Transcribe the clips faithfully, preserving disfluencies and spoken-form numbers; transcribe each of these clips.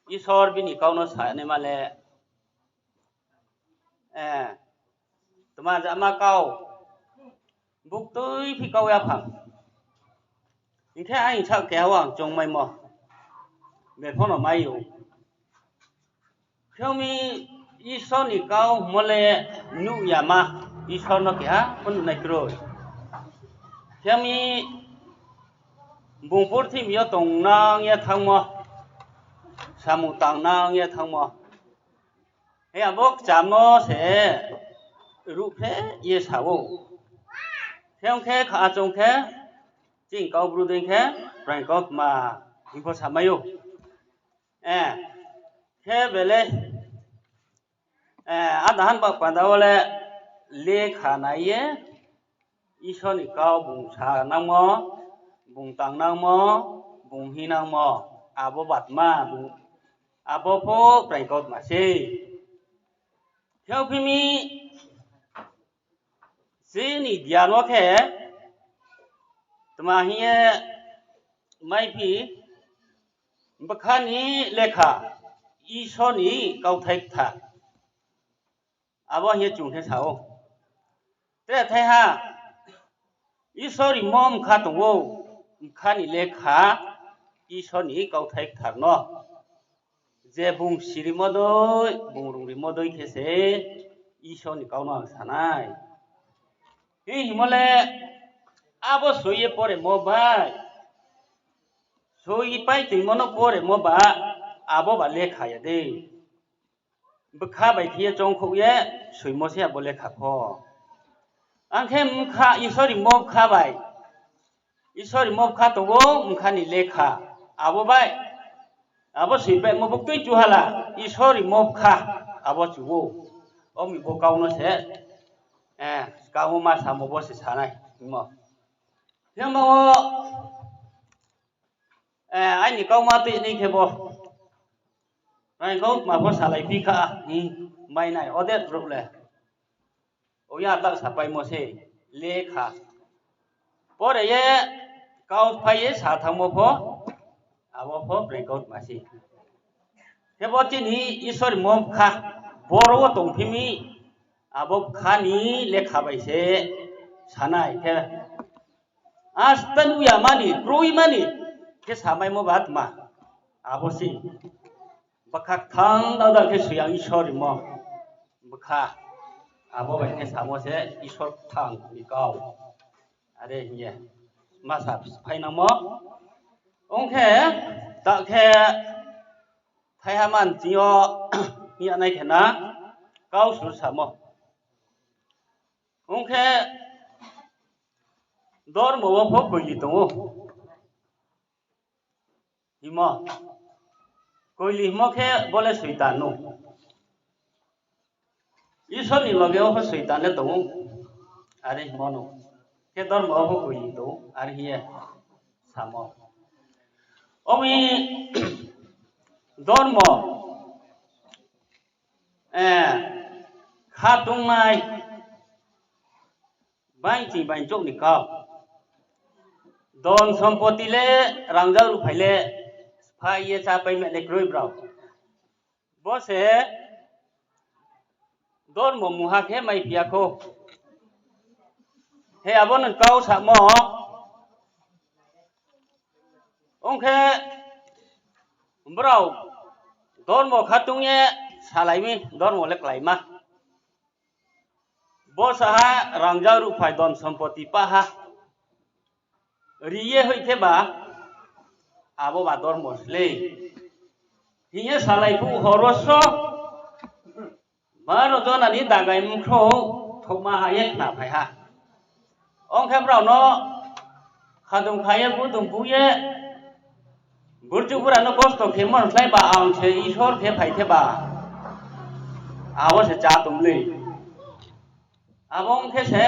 Isor bini kau no sanaima le, eh, tma jama kau, buktui phi kau ya phang. Hing khe aini saoh keha wo ang choungmaimo, bepho no mai ou. Khe mi Isor ni kau hingmo le nuh yama, Isor no keha pho nuhnai kroi. Khe mi bung purthimbi yo tongnang ye thanngmo, samung tangnang ye thanngmo. He abo kcham no se ruhphreh ye sa ou. Khe ong khe kha achong khe, chini kau bru dei khe, praing kautma hing pho samai ou. Eh, khe bele, eh, adahan ba panda wo le lekha nai ye, Isor ni kau bung sanangmo, bung tangnangmo, bung hingnangmo, abo batma, bung, abo pho praing kautma sei. Khe phi mi, chini gyan wo khe, tma hing ye maiphi, bkha ni lekha, Isor ni kauthai kthar. Abo hing ye chung khe sa ou. Tre thaiha, Isor rimo bkha tong ou, bkha ni lekha, Isor ni kauthai kthar no. Je bung sirimo dei, bung rungrimo dei khe se Isor ni kau no ang sanai. Hing hingmo le abo soi ye poremo bai, soi pai toimo no poremo ba, abo ba lekha ya dei. Bkha bai khe ye choungkhouh ye soimo se abo lekha pho. Ang khe bkha, Isor rimo bkha bai, Isor rimo bkha tong ou, bkha ni lekha. Abo bai, abo soipaimo buktui chuhala, Isor rimo bkha, abo chu ou. Omi bo kau no se, eh, kau ma samo bo se sanai hingmo. Khe ma wo, eh, aini kau ma tui ni khe bo, praing kautma pho salai phi kha, hing mai nai, ode brouh le. Oya tak sapaimo se, lekha. Pore ye, kau phai ye sa thanngmo pho, abo pho praing kautma se. Khe bo chini Isor rimo bkha, boro wo tongphi mi, abo bkha ni lekha bai se sanai khe. Asta nuh yama ni, kroi mani, khe samaimo ba tma. Abo se. Bkha kthang dada khe soi ang Isor rimo bkha. Abo bai khe samo se Isor kthang ni kau. Are hing ye. Ma sa phainangmo. Ong khe, ta khe, thaiha man ching yo, hing ya nai khe na, kau sur samo. Ong khe, dormo wo pho koili tong ou. Hingmo. Koili hingmo khe bo le Soitan no. Isor ni loge wo pho Soitan le tong ou. Are hingmo no. Khe dormo wo pho koili tong ou. Are hing ye samo. Omi dormo, eh, kha tongnai, bainching bainchouh ni kau. Don sompoti le, rangzag ruhphai le, sphái ye chápai ma le kroi brao. Bo se dormo mungha khe maiphi ya khou. He abo no kau samo. Ong khe brao dormo kha tong ye salai mi, dormo le kláima. Bo sa ha rangzag ruhphai don sompoti pah ha. Ri ye hoih khe ba, abo ba dormo slei. Hing ye salai phuh hor wo só, baro jona ni dagai mkhrouh thouhma ha ye khna phai ha. Ong khe brao no khadung kha ye, budung bu ye, burchu bura no kosto khemo slái ba ang se Isor khe phai khe ba, abo se chá tong le. Abo ong khe se,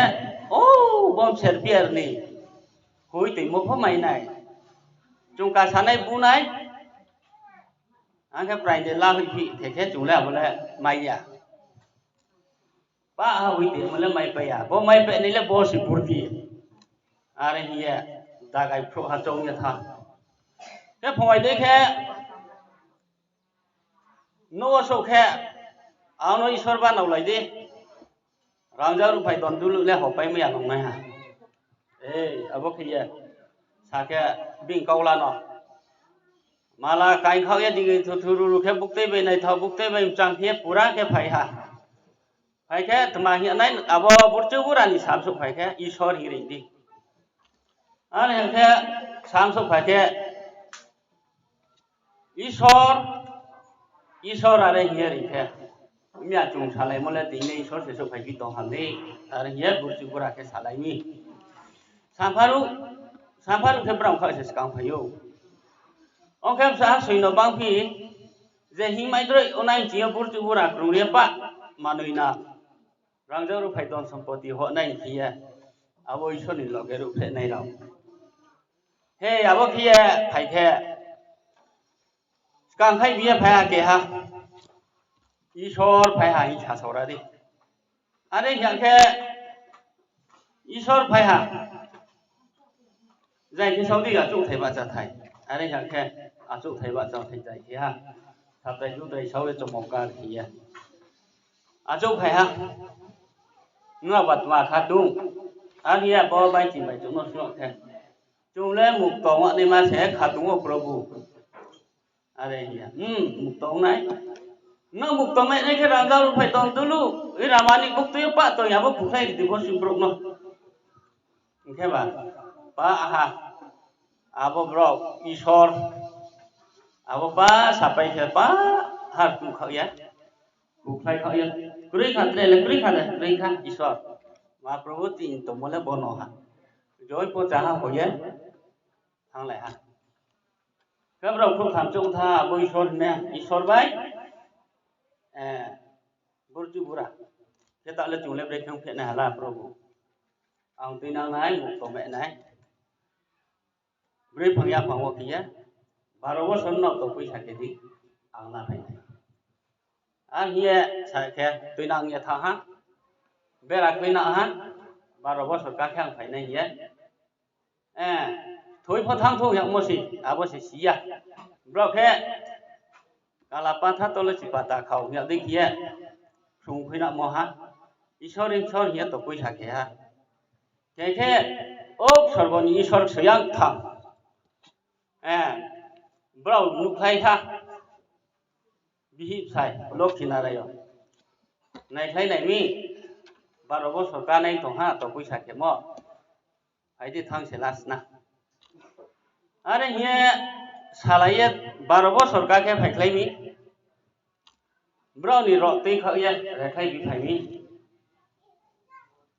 o, bo mser biar ni, hui toimo pho mai nai. Chung kasanai bunai, ang khe praing de la hoihphi the khe chung le abo le mai ya. Pah ha hui toimo le maipai ya. Bo maipai nai le bo se burdi. Are hing ye dagai phrouh ha choung ye thanng. Khe phungai dei khe, Nouh wo souh khe, ang no Isor ba naolai di. Rangzag ruhphai don duluh le hopai mai ya nung nai ha. Abo khe ye, sa khe bini kaula no mala kaing khaoh ye digi thuthu ruru khe buktui bai naithao, buktui bai mchang khe pura khe phai ha. Phai khe tma hing nai, abo burchu bura ni samsouh phai khe, Isor hing ring di. Are hing khe samsouh phai khe, Isor, Isor are hing ye ring khe, miya chung salaimo le tini le Isor se souhphai phi tong ham di, are hing ye burchu bura khe salai mi. Sampharuh, sampharuh khe brao khaoh se skang phai ou. Ong khe bsa soi no bangphi, je hingmai droi onai ching yo burchu bura krung ri ye pah manoi na. Rangzag ruhphai don sompoti hoh nai khe ye, abo Isor ni loge ruhphreh nai rao. He, abo khe ye phai khe, skang khai bi ye phai ha keha, Isor phai ha hing sa saora di. Are hing khe, Isor phai ha. Zai khe saudi achouhthai bahchathai. Are hing khe, achouhthai bahchathai zai khe ha. Satrai jutrai sao ye chomokar khe ye. Achouhphai ha. Nungba tma khatung. Are hing ye bo bai ching bai chung no snoh khe, chung le mukto ongnaima se khatung ou Probhu. Are hing ye, hmm, mukto ong nai. Nung mukto mai nai khe rangzag ruhphai tong dulu, i Rama ni buktui yo pah tong ya bo bukhlai ri di bo sibrouh no. Hing khe ba, pa aha, abo brao Isor, abo pa sapai khe pa har tu khaoh ye, bukhlai khaoh ye, kroi kha tre le kroi kha le kroi kha Isor. Ma Probhu tini tongmo le bo no ha. Joi pocha ha hoih ye, thannglai ha. Khe brao khrouh tham chouh tha abo Isor hing ye, Isor bai, eh, burchu bura. Khe taoh le chung le brekhe ongphehnai ha la Probhu. Ang tuinang nai, mukto mai nai. Broi phang yaphang wo khe ye, baro bosor no to poisa khe di, ang la phai nai. Are hing ye sa khe tuinang ye thanng ha, bera khuinang ha, baro bosor ká khe ang phai nai hing ye. Eh, thoi pho thanng thou yagmo se, abo se si ya. Brao khe kala patha tole chipata khao hing yag dei khe ye, sung khuinangmo ha, Isor, Isor hing ye to poisa khe ha. Khe khe, o sorgo ni Isor soyang thang. Eh, brao nuhkhlai ha. Bihih bsai, Lokhi Narayon. Naikhlai nai mi, baro bosor ká nai tong ha, to poisa khemo. Phai di thanng se last na. Are hing ye salai ye baro bosor ká khe phaikhlai mi. Brao ni rao tui khaoh ye rekhlai bi phai mi.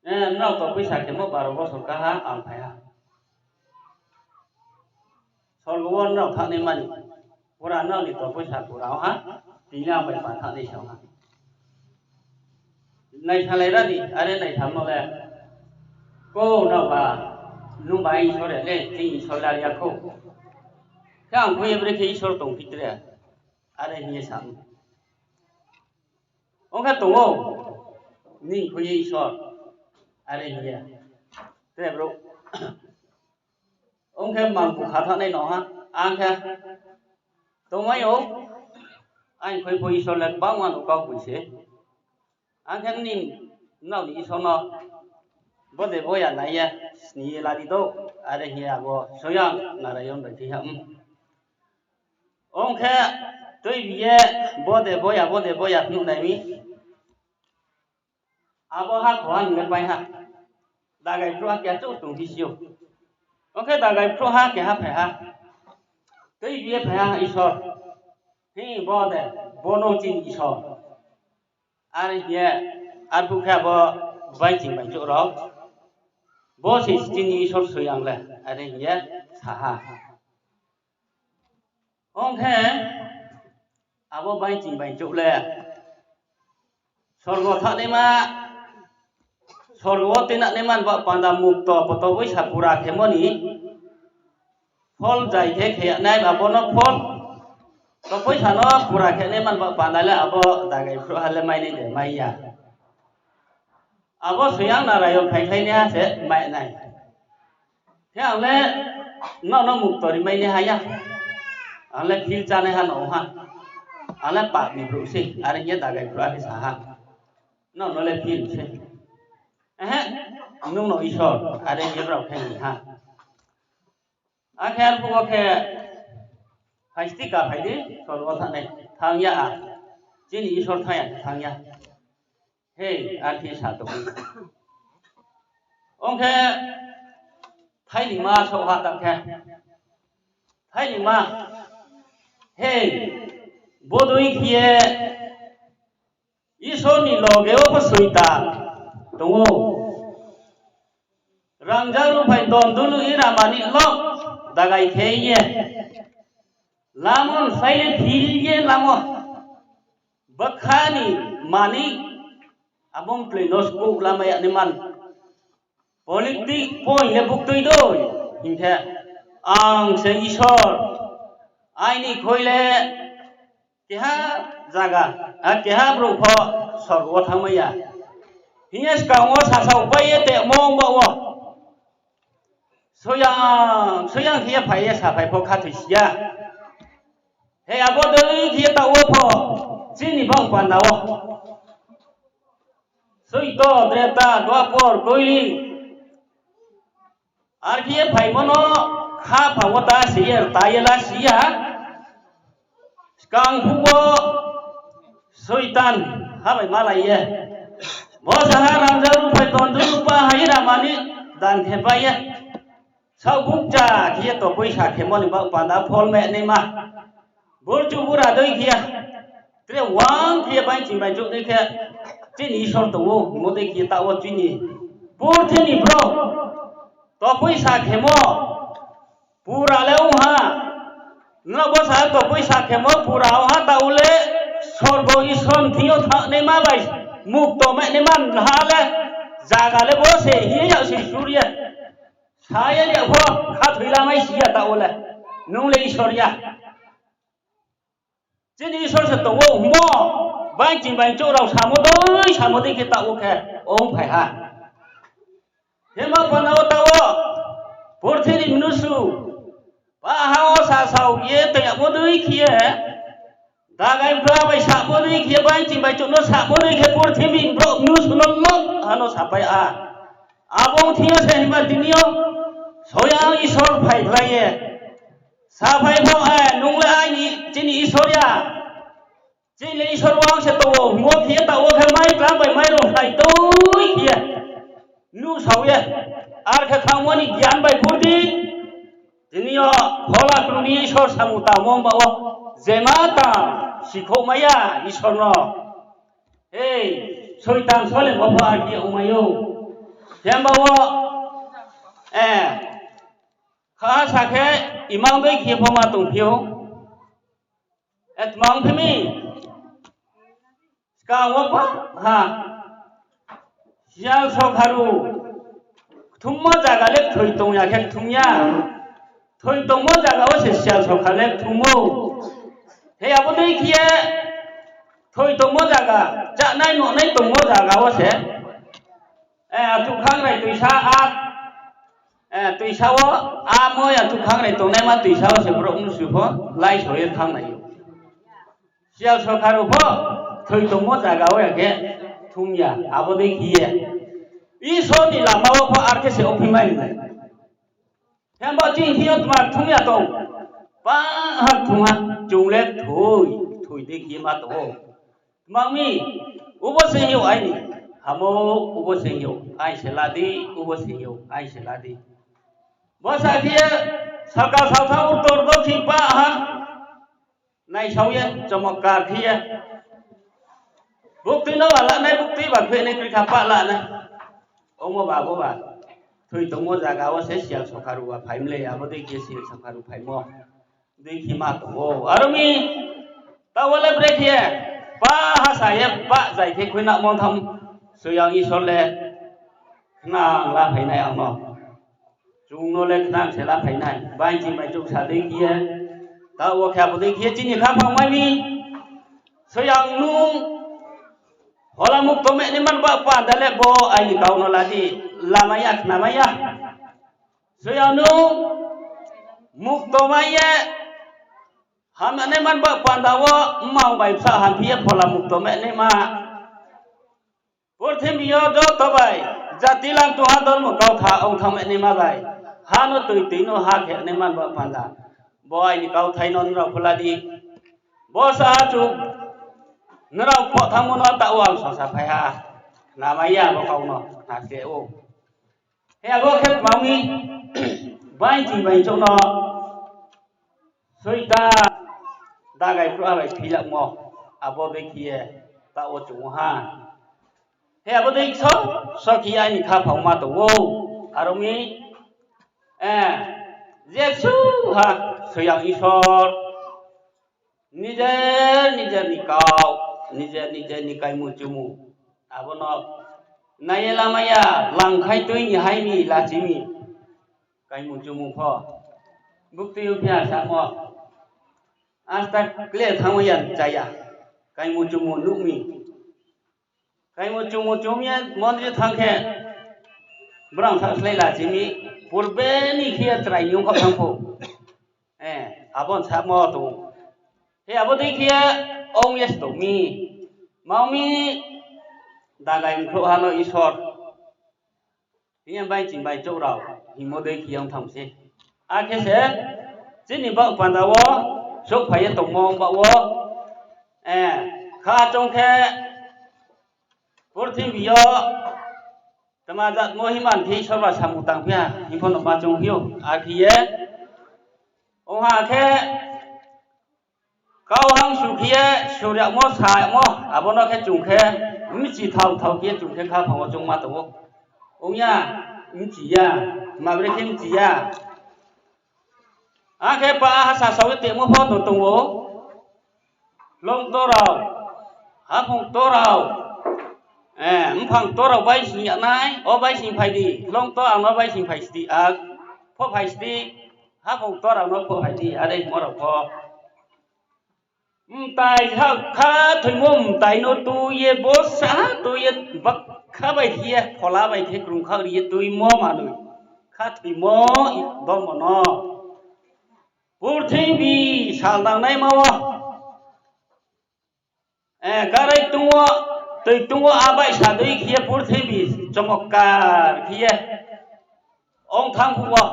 Eh, nrao to poisa khemo baro bosor ká ha, ang phai ha. Sorgo wo nrao thanngnaima ni, pura nrao ni to poisa pura ong ha, tini ang bai pa thanngnai se ong ha. Naisalai ra di, are naisamo le, ko nrao ba, nung ba Isor ya le, tini Isor le are ya khou. Khe ang khui ye brekhe Isor tongphi tre, are hing ye sa mi. Ong khe tong ou, nini khui ye Isor, are hing ye. Tre brouh. Ong khe mang bu kha thanngnai no ha, ang khe tongmai ou, aini khui pho Isor le gbangma no kau boi se. Ang khe nini, nrao ni Isor no, bo de bo ya nai ye, sni ye la di dou, are hing ye abo soyang Narayon bai khe ha, hmm. Ong khe, tuibi ye, bo de bo ya, bo de bo ya phnuh nai mi. Abo ha kho ha nung le pai ha. Dagai phruh ha keha chouh tong phi si ou. Ong khe dagai phruh ha keha phai ha. Tuibi ye phai ha Isor. Hi bo de, bo no chini Isor. Are hing ye, arphuh khe abo bai ching bai chouh rao, bo se chini Isor soyang le, are hing ye sa ha. Ong khe, abo bai ching bai chouh le, sorgo thanngnaima, sorgo wo tuinangnaima ni baoh panda mukto poto poisa pura khemo ni phol jai khe khe ya nai, abo no phol, to poisa no pura khe naima ni baoh panda le abo dagai phruh ha le mai nai de mai ya. Abo soyang Narayon phaikhlai naiha se mai nai. Khe ang le nrao no mukto ri mai naiha ya. Ang le phil chánaiha no ong ha. Ang le pap ni brouh se, are hing ye dagai brouh are sa ha. Nrao no le phil se. Ehe, nung no Isor, are hing ye brao khe hing ha. Akhe arphuh wo khe, phai stika phai di, sorgo thanngnai, thanng ya a. Chini Isor thanng ya, thanng ya. He, are khe sa tong ou. Ong khe, thailingma souh ha tang khe. Thailingma, he, bodei khe ye, Isor ni loge wo pho Soitan tong ou. Rangzag ruhphai don dulu ira mani lo dagai khe ye. Lamo slái le phil ye lamo. Bkha ni mani abo mtloi no skouh lamai ya ni man. Politic point le buktui doi hing khe, ang se Isor, aini khui le keha zaga, a keha brouh pho sorgo wo thanngmai ya. Hing ye skang wo sasaopai ye tongmo ong ba wo. Soyang, soyang khe ye phai ye saphai pho khathoisi ya. He abo dei khe ye taoh wo pho, chini baoh panda wo. Soito, Treta, Dwapor, Koili. Are khe ye phaimo no khaphang wo ta si ye, ta ye la si ya. Skang phuh wo Soitan ha bai malai ye. Bo saha rangzag ruhphai don dulu pa ha ye ramani dan khe pai ye. Saoh bukcha khe ye topoisa khemo ni baoh panda phol me naima. Burchu bura dei khe ye. Tre wang khe ye bainching bai chouh dei khe. Chini Isor tong ou, hingmo dei khe ye taoh wo chini purthimbi brouh topoisa khemo pura le ong ha. Nrao bo sa topoisa khemo pura ong ha, taoh le sorgo Isor ni thing yo thanngnaima bai mukto mai naima ha le, zaga le bo se hing ye yak se sur ye. Sa ye le pho khathoi lamai si ya taoh wo le. Nung le Isor ya. Chini Isor se tong ou hingmo, bainching bai chouh rao samo dei, samo dei khe taoh wo khe ong phai ha. Himba panda wo taoh wo, purthimbi mnusu, paha wo sasao ye tong yagmo dei khe ye, dagai bra bai samo dei khe ye, bainching bai chouh no samo dei khe, purthimbi brouh mnusu no lo ha no sapai ha. Abo ong thing yo se himba tini yo, soyang Isor phaikhlai ye. Saphai pho, e, nung le aini, chini Isor ya. Chini le Isor wang se tong ou, hingmo khe ye taoh wo khe mai klam bai mai rung phai dei khe ye. Nuhsao ye. Are khe thanngmo ni gyan bai purdi. Tini yo phola kru ni Isor samung tangmo ba wo. Jema ta sikhouh mai ya Isor no. Ei, Soitan sole bo pho are khe ongmai ou. Himba wo, e, kha sa khe imang dei khe pho ma tongphi ou. E tma ongphi mi? Skang wo pa ha. Sial sokharu. Kthummo zaga le kthoi tong ya khe kthum ya. Kthoi tongmo zaga wo se sial sokha le kthum ou. He abo dei khe ye kthoi tongmo zaga, chánai nuhnai tongmo zaga wo se. E, athuh khangrai tuisa a, e, tuisa wo, amo athuh khangrai tongnaima tuisa wo se brouh mnusu pho, laiso ye thanngnai ou. Sial sokharu pho, kthoi tongmo zaga wo ya khe thum ya, abo dei khe ye. Isor ni lama wo pho are khe se ongphi mai nai. Himba chini thing yo tma kthum ya tong? Pah ha kthum ha, chung le kthoi, kthoi dei khe ma tong ou. Tma ong mi, ubo se hing ou aini, hamo, ubo se hing ou, aini se la di, ubo se hing ou, aini se la di. Bo sa khe ye, salka salsa uttor dokhin pah ha, naisao ye, chomotkar khe ye. Buktui no ba la nai, buktui ba khe nai, kroi kha pah la nai. Omo ba, bo ba. Kthoi tongmo zaga wo se sial sokharu ba phai mle, abo dei khe sial sokharu phaimo. Dei khe ma tong ou. Aro mi, taoh wo le brekhe ye, pah ha sa ye, pah zai khe khui na mon tham, Soyang Isor le khnang la phai nai ang no. Chung no le khnang se la phai nai. Bainching bai chouh sa dei khe ye, taoh wo khe abo dei khe ye chini khaphang mai mi. Soyang nung, hola mukto me ni man ba panda le bo aini kau no la di, lamai ya, khnamai ya. Soyang nung, mukto mai ye, Hamya naima ni baoh panda wo, mmang bai bsa hamphi ye phola mukto mai naima. Purthimbi yo joto bai jati lam tongha dormo kautha ong thanng mai naima bai, ha no toi toi no ha khe naima ni baoh panda. Bo aini kauthai no nrao phola di. Bo sa ha chu nrao phoh thanngmo no taoh wo ang sosa phai ha. Namai ya bo kau no, na se ou. He abo khe tma mi, bainching bainchouh no Soitan dagai phruh ha bai philagmo, abo dei khe ye taoh wo chung ha. He abo dei so, so khe ye aini khaphang ma tong ou. Aro mi, eh, jesuh ha, Soyang Isor, nijer nijer ni kau, nijer nijer ni kaimu chumu, abo no nai ye lamai ya, langkhai tui ni hai mi, lachi mi, kaimu chumu pho. Buktui yo phi ha samo, asta kle thanngmai ya, cha ya, kaimu chumu nuh mi. Kaimu chumu chum ye mondri thanng khe, brang sa slái lachi mi, purbe ni khe ye chrai ni ongkhaoh thanng pho. Eh, abo ni samo tong. He abo dei khe ye ong ye se tong mi. Ma ong mi, dagai mkhrouh ha no Isor hing ye bainching bainchouh rao hingmo dei khe ye ong thanng se. Akhe se chini baoh panda wo souhphai ye tongmo baoh wo, eh, kha choung khe purthimbi yo tma jatmo himba ni khe Isor ba samung tangphi ha hing pho no ma choungphi ou. Akhe ye ong ha khe kau hangsu khe ye suriamo, samo, abo no khe chung khe bchi thao thao khe ye chung khe khaphang wo choungma tong ou. Ong ya, bchi ya, tma brekhe bchi ya. Akhe pa ha sasao ye temo pho no tong ou. Hloung ktor rao, haphung ktor rao, eh, mphang ktor rao baising ya nai, o baising phai di, hloung ktor ang no baising phai sdi, a, pho phai sdi, haphung ktor rao no pho phai di, are hingmo rao pho. Mtai ha khathoimo mtai no tui ye bosa tui ye bakha bai khe ye phola bai khe krungkhaoh ri ye tuimo manoi. Khathoimo dormo no. Purthimbi salnangnaima wo, eh, karai tong wo, toi tong wo abaihsa dei khe ye purthimbi chomotkar khe ye ong thanng phuh wo.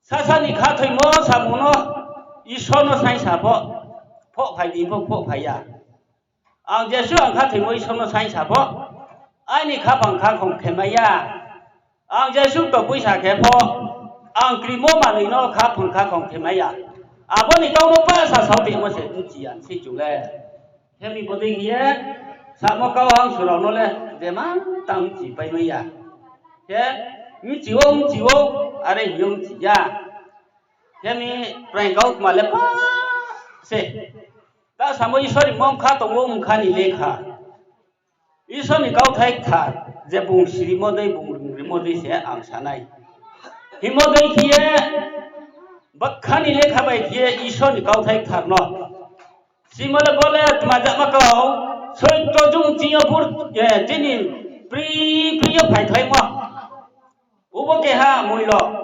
Sasa ni khathoimo samung no Isor no saingsa pho, phoh phai di pho phoh phai ya. Ang jesuh ang khathoimo Isor no saingsa pho, aini khaphang khakhong khe mai ya. Ang jesuh to poisa khe pho, ang krimo manoi no khaphang khakhong khe mai ya. Abo ni kau no pa sasao tongmo se bchi ya se chung le. Khe mi bodei khe ye, samo kau hangsu rao no le, jema tang bchi pai mai ya. Khe, bchi ou, bchi ou, are hing yo bchi ya. Khe mi praing kau kma le pa se. Ta samo Isor ni mkha tong ou, mkha ni lekha. Isor ni kauthai kthar, je bung sirimo dei, bung rimo dei se ang sa nai. Hingmo dei khe ye, bakha ni lekha bai khe ye Isor ni kauthai kthar no simo le bo le tma jama kau, soito jung ching yo pur, eh, chini pri, pri yo phaithaimo. Ubo keha moilo.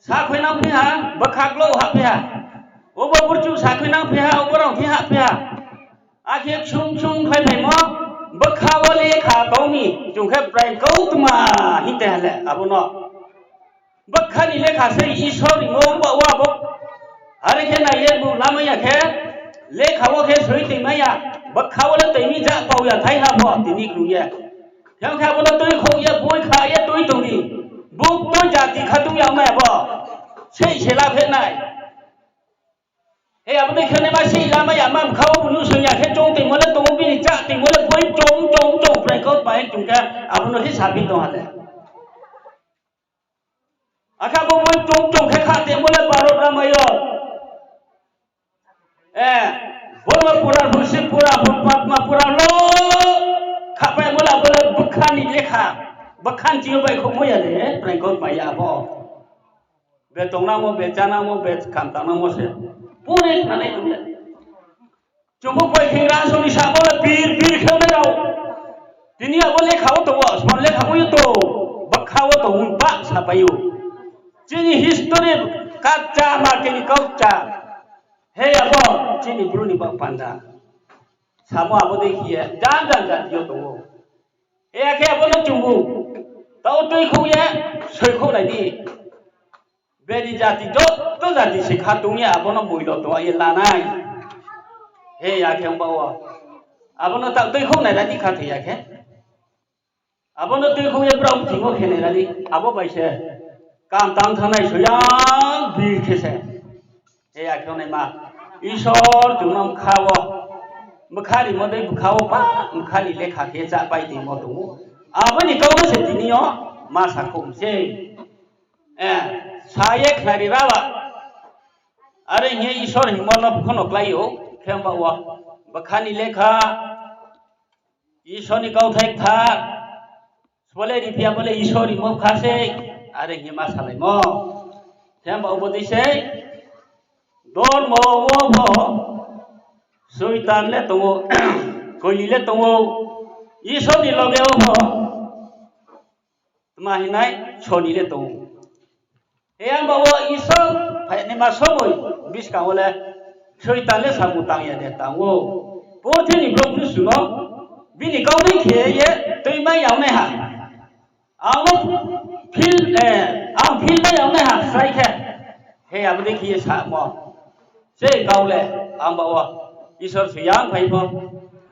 Sakhoinang phi ha, bkha klouh hahphi ha. Ubo burchu sakhoinang phi ha, ubo rao phi hahphi ha. Akhe ksung ksung phaiphaimo, bkha wo lekha tong mi, chung khe praing kautma hing te ha le, abo no. Bkha ni lekha se Isor ni mo ba wa bo. Are khe nai ye bu lamai ya khe, lekha wo khe soi toimai ya, bkha wo le toi mi ja pau ya thai ha pho, tini krung ye. Khe ong khe abo no tui khouh ye, boi kha ye tui tong di. Buktui jati khatung ya mai abo. Sei se la phe nai. He abo dei khe naima sei lamai ya ma bkha wo bu nuhsong ya khe choung toimo le tong ou, bini ja toimo le boi choung choung choung praing kautma hing chung khe abo no se saphi tong ha le. Akhe abo boi choung choung khe kha toimo le baro lamai yo. Eh, Brahma Puran, Bhusik Puran, Padma Puran lo khapaimo le abo le bkha ni lekha, bkha ni ching yo baihkhouhmo ya le, praing kautma ya abo. Be tongnangmo, be chánangmo, be kam tangnangmo se. Pore khnanai tong le. Chung bo bai khe raso ni samo le bir bir khe nai rao. Tini abo lekha wo tong ou, sman lekha wo yo tong, bkha wo tong ou, ba sapai ou. Chini history culture, ma chini culture. He abo chini Bru ni baoh panda. Samo abo dei khe ye jang jang jati yo tong ou. He ya khe abo no chung ou. Taoh tuikhouh ye soikhouh nai di. Bini jati joto jati se khatung ye abo no moilo tong ye la nai. He ya khe ong ba wo. Abo no taoh tuikhouh nai ra di khathoi ya khe. Abo no tuikhouh ye brao bthing wo khe nai ra di. Abo bai se kam tang thanngnai soyang bir khe se. He ya khe ong naima. Isor chung no bkha wo, bkha rimo dei bkha wo pa, bkha ni lekha khe chápai tongmo tong ou. Abo ni kau no se tini yo ma sakhouh mi se. Eh, sa ye khnari ra ba. Are hing ye Isor hingmo no pho no klái ou, khe ong ba wo. Bkha ni lekha, Isor ni kauthai kthar, sbo le riphi ya bo le Isor rimo bkha sei, are hing ye ma salaimo. Khe ong ba wo bodei sei, dormo wo pho Soitan le tong ou, koili le tong ou, Isor ni loge wo pho tma hing nai, soni le tong ou. He amba wo Isor phainaima somoi buskang wo le Soitan le samung tang ya de tang ou. Purthimbi ni brouh bsuh no bini kau dei khe ye tuimai yagnaiha. Ang no phil, eh, ang philmai yagnaiha srai khe. He abo dei khe ye samo. Se kau le, amba wo Isor se yang phai pho.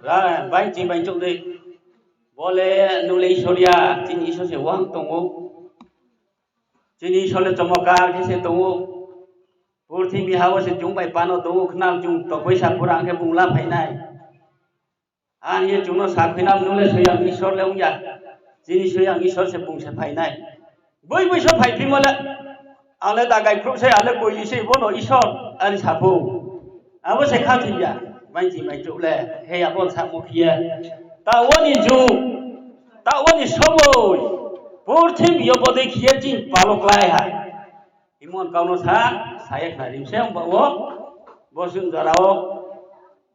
Ra, bai ching bai chouh dei. Bo le, nung le Isor ya, chini Isor se uang tong ou. Chini Isor le chomokar khe se tong ou. Purthimbi ha wo se chung bai pano tong ou, khna chung topoisa pura khe bung la phai nai. Ang ye chung no sakhuinang, nung le soyang Isor le ong ya. Chini soyang Isor se bung se phai nai. Boi boi so phaiphimo le. Ang le dagai khruh se, ang le koili se, bo no Isor, are sa pho. Abo se khathoi ya, bai ching bai chouh le, he abo samo khe ye. Taoh wo ni jug, taoh wo ni somoi, purthimbi yo bodei khe ye ching palo klái ha. Imon kau no sa, sa ye khnari mi se ong ba wo, bo sung jora wo.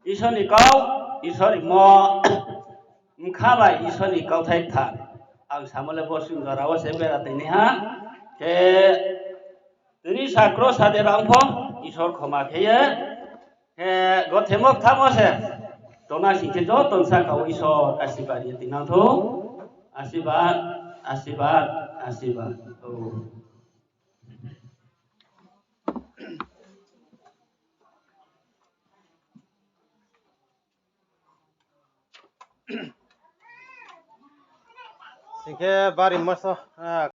Isor ni kau, Isor rimo, bkha bai Isor ni kauthai kthar. Ang samo le bo sung jora wo se bera toinaiha. Khe tini sakro sa de rang pho, Isor khoma khe ye. Khe gothemo kthamo se. Tongna sing khe joto ni saka wo Isor asirbad ye tinang thou. Asirbad, asirbad, asirbad. O. Hing khe bari moso, ah,